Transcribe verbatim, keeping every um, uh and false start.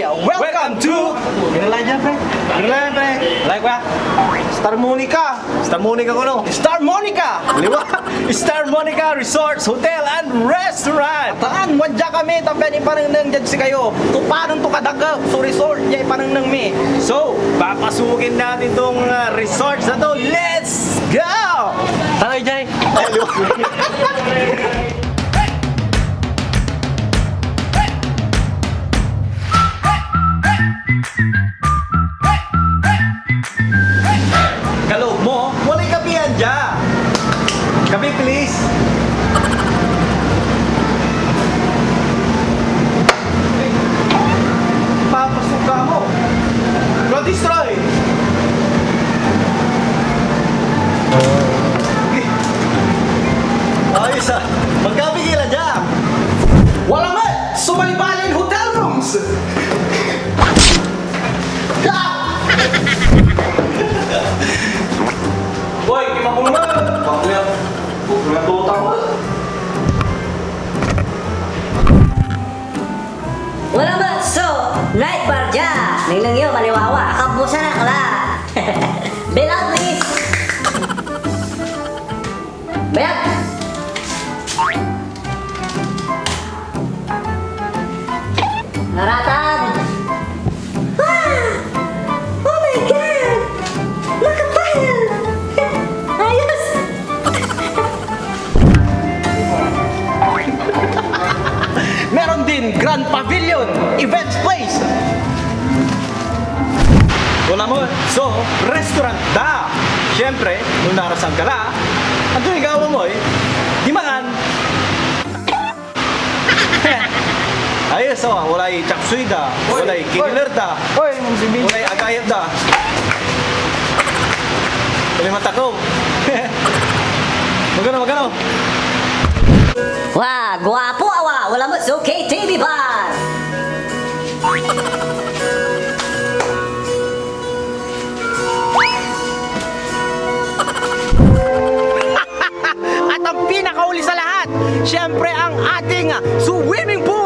Welcome to Green Line dyan, pre. Green Line, pre. Like ba? Star Monica. Star Monica ko, no? Star Monica! Liwa. Star Monica Resorts Hotel and Restaurant. Taan, wadya kami, ta pian ipanengneng diad sikayo. Tupanen to kadakep so resort ya ipanengneng mi. So, papasukin natin tong, ah, resort na to. Let's go! Tara, Jay. Ay, liwa. Kaloob mo, walay kapian dia. Kape, please. Papasok ka mo. Don't destroy. Ayos, ah. Magkape ka la dia. Wala met so balibalin hotel rooms. Boy, kimakulungan! Bakla, bakla to tama. Wala met so night bar dia. Nengneng yo, maliwawa. Kabusan ak la. Bill out, please. Bayag! Naratan! Ah! Oh my God! Makapal! Ayos! Meron din Grand Pavilion Events Place. Wala mo, so, restaurant da. Siyempre, no narasan ka la, anto igawa mo, eh? Dimangan. Ayos, oh, walay chop suey da, walay kikiler da, Oy, Ma'am Simi. Walay agayat da. Walay matakaw. Magano, magano? Wa, guapo awa, wala met so K T V bar. At ang pinakauli sa lahat, siyempre ang ating, ah, swimming pool.